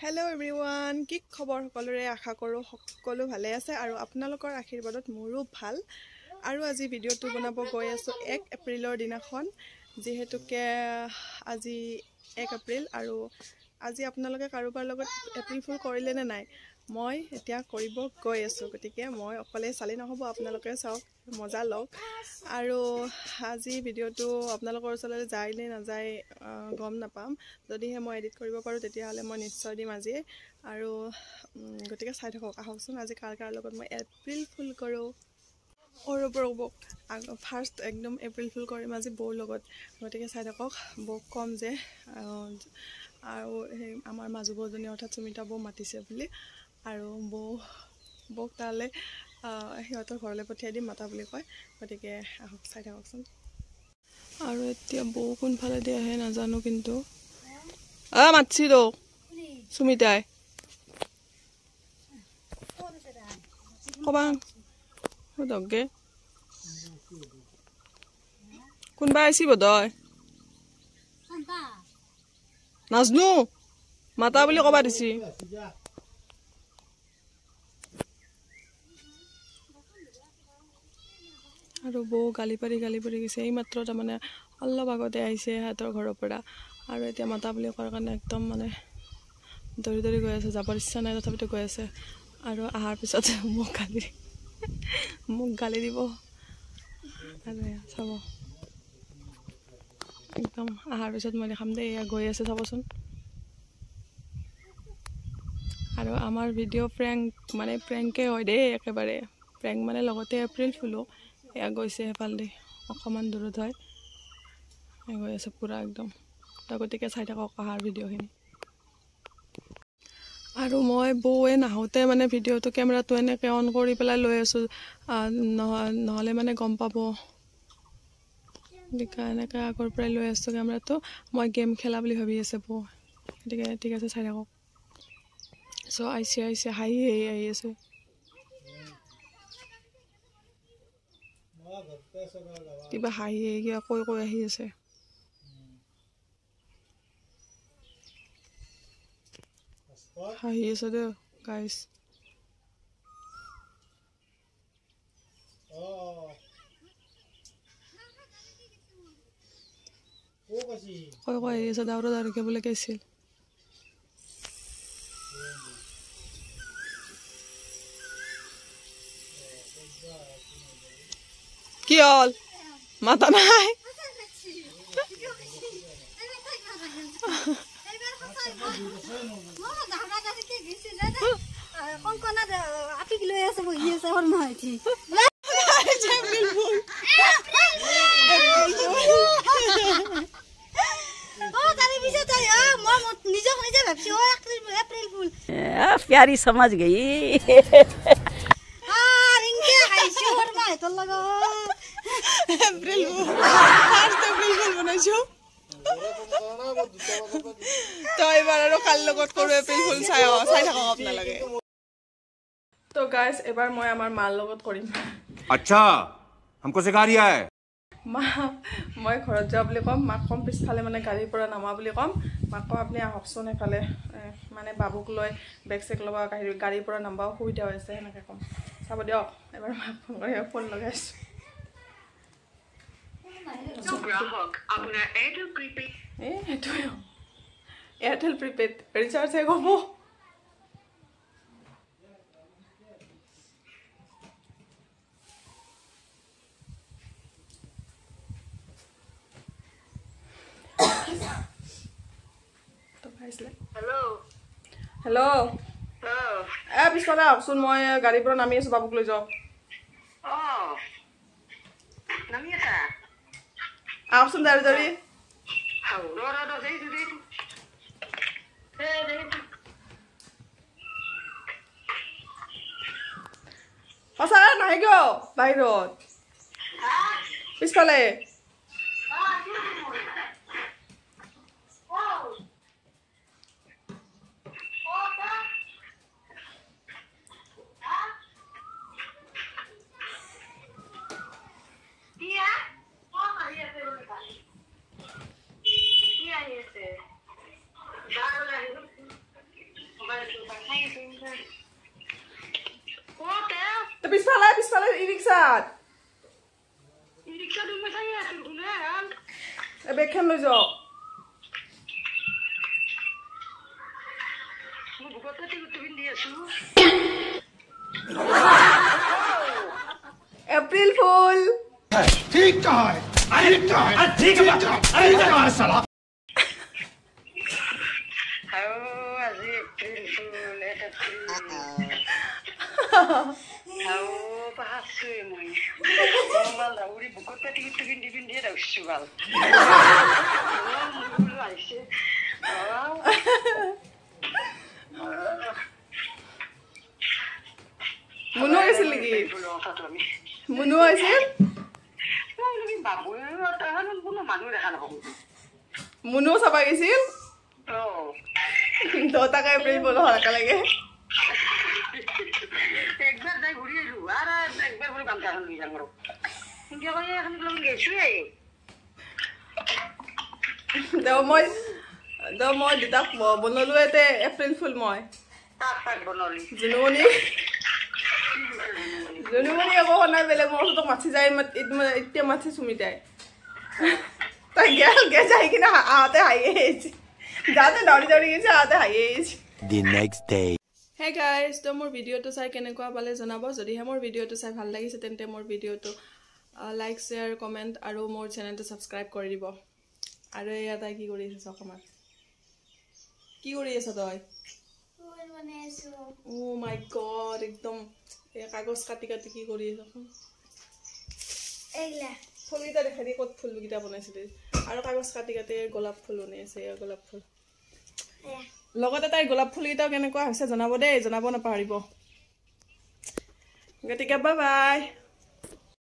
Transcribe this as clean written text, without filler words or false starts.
Hello' everyone, কি খবৰ সকলোৰে? আশা কৰোঁ সকলো ভালে আছে আৰু আপোনালোকৰ আশীৰ্বাদত মোৰো ভাল। আৰু আজি ভিডিঅ'টো বনাব গৈ আছোঁ 1 এপ্ৰিলৰ দিনাখন, যিহেতুকে আজি 1 এপ্ৰিল। আৰু আজি আপোনালোকে কাৰোবাৰ লগত এপ্ৰিল ফুল কৰিলে নে নাই? মই এতিয়া কৰিব গৈ আছোঁ, গতিকে মই অকলে চালে নহ'ব, আপোনালোকে চাওক, মজা লওক। আৰু আজি ভিডিঅ'টো আপোনালোকৰ ওচৰলৈ যায় নে নাযায় গম নাপাম, যদিহে মই এডিট কৰিব পাৰোঁ তেতিয়াহ'লে মই নিশ্চয় দিম আজিয়ে। আৰু গতিকে চাই থাকক, আহকচোন আজি কাৰ কাৰ লগত মই এপ্ৰিল ফুল কৰোঁ। ৰ'ব ৰ'ব, ফাৰ্ষ্ট একদম এপ্ৰিল ফুল কৰিম আজি বৌৰ লগত, গতিকে চাই থাকক। বৌক ক'ম যে আৰু সেই আমাৰ মাজু বৌজনী অৰ্থাৎ সুমিতা বৌ মাতিছে বুলি, আৰু বৌক তালৈ সিহঁতৰ ঘৰলৈ পঠিয়াই দিম মাতা বুলি কয়। গতিকে আহক, চাই থাককচোন। আৰু এতিয়া বৌ কোনফালেদি আহে নাজানো, কিন্তু মাতছি তো সুমিতাই কবা সোধকগে, কোনোবা আহিছি বোধহয়, নাজনো, মাতা বুলি কবা দিছি। আৰু বৌ গালি পাৰি গালি পাৰি গৈছে এইমাত্ৰ, তাৰমানে অলপ আগতে আহিছে সিহঁতৰ ঘৰৰ পৰা। আৰু এতিয়া মাতা বুলি কোৱাৰ কাৰণে একদম মানে দৌৰি দৌৰি গৈ আছে, যাবৰ ইচ্ছা নাই তথাপিতো গৈ আছে। আৰু অহাৰ পিছত মোক গালি দিব। আৰু চাব, একদম অহাৰ পিছত মই দেখাম দেই, এয়া গৈ আছে চাবচোন। আৰু আমাৰ ভিডিঅ' প্ৰেংক মানে প্ৰেংকে হয় দেই, একেবাৰে প্ৰেংক মানে লগতে এপ্ৰিল ফুলো। এয়া গৈছে সেইফালেদি, অকণমান দূৰত হয়, গৈ আছে পূৰা একদম। তো গতিকে চাই থাকক অহাৰ ভিডিঅ'খিনি। আৰু মই বৌৱে নাহোঁতে মানে ভিডিঅ'টো কেমেৰাটো এনেকৈ অন কৰি পেলাই লৈ আছোঁ, নহ'লে মানে গম পাব। গতিকে এনেকৈ আগৰ পৰাই লৈ আছোঁ কেমেৰাটো, মই গেম খেলা বুলি ভাবি আছে বৌ। গতিকে ঠিক আছে, চাই থাকক। চ' আহিছে আহিছে, হাঁহি হাঁহি আহি আছে। কিবা হাঁহি হাঁহি কিবা কৈ কৈ আহি আছে। হাঁহি আছে দেই গাইছ। কৈ কৈ আহি আছে, দাউৰা দাউৰিকে বোলে গৈছিল। কি হল, মাতা নাই? प्यारी समझ गई। April fool, first April fool বনাইছো। তো এইবাৰ আৰু কাৰ লগত কৰোঁ এপ্ৰিল ফুল, চাই চাই থাকক আপোনালোকে। তো গাইজ, এবাৰ মই আমাৰ মাৰ লগত কৰিম। আচ্ছা, हमको सिखा रिया है। মা, মই ঘৰত যোৱা বুলি ক'ম, মাক ক'ম পিছফালে মানে গাড়ীৰ পৰা নামা বুলি ক'ম। মাক ক'ম আপুনি আহকচোন সেইফালে, মানে বাবুক লৈ বেগ চেগ ল'ব, গাড়ীৰ পৰা নামবা অসুবিধা হৈছে, সেনেকৈ ক'ম। চাব দিয়ক, এবাৰ মাক ফোন কৰি ফোন লগাইছোঁ। এই সেইটোৱে এয়াৰটেল প্ৰিপেইড ৰিচাৰ্জ শেষ হ'ব। হেল্ল' এ পিছফালে আহকচোন, মই গাড়ীৰ পৰা নামি আছোঁ, বাবুক লৈ যাওক। আহকচোন দাঁড়ি দাঁড়ি। সঁচা নাহে কিয় বাহিৰত পিছফালে? পিছফালে পিছফালে ই ৰিক্সাত বেগখন লৈ যাওক। এপ্ৰিল ফুল। ঠিক কহা হ্যায়, ঠিক কহা হ্যায় সালা। মুনু আহিছিল নেকি? মুনু আহিছিল? মুনু চাবা গৈছিল? দেউতাকে এপ্ৰিল ফুল একেলগে। মই দেউতাক বনালো এতে এপ্ৰিল ফুল। মই জুনুমণি জুনুমণি একো নাই বেলেগ, মোৰ ওচৰত মাছি যায়, এতিয়া মাছি চুমি যায়। তাই গেল গে যাই কিনে আহতে হাঁহি আহিছে, যাতে দৌৰি দৌৰি গৈছে, আহতে হাঁহি আহিছে। The next day. Hey guys, তো মোৰ ভিডিঅ'টো চাই কেনেকুৱা পালে জনাব। যদিহে মোৰ ভিডিঅ'টো চাই ভাল লাগিছে তেন্তে মোৰ ভিডিঅ'টো লাইক, শ্বেয়াৰ, কমেণ্ট আৰু মোৰ চেনেলটো ছাবস্ক্ৰাইব কৰি দিব। আৰু এয়া তাই কি কৰি আছে চাওক, আমাৰ কি কৰি আছ তই? অ' মাই গড, একদম এই কাগজ কাটি কাটি কি কৰি আছ? ফুলকেইটা দেখাই দি, ক'ত ফুলকেইটা বনাইছিলি? আৰু কাগজ কাটি কাটি গোলাপ ফুল বনাই আছে, এয়া গোলাপ ফুল। লগতে তাইৰ গোলাপ ফুলকেইটাও কেনেকুৱা হৈছে জনাব দেই, জনাব নাপাহৰিব। গতিকে বাই বাই।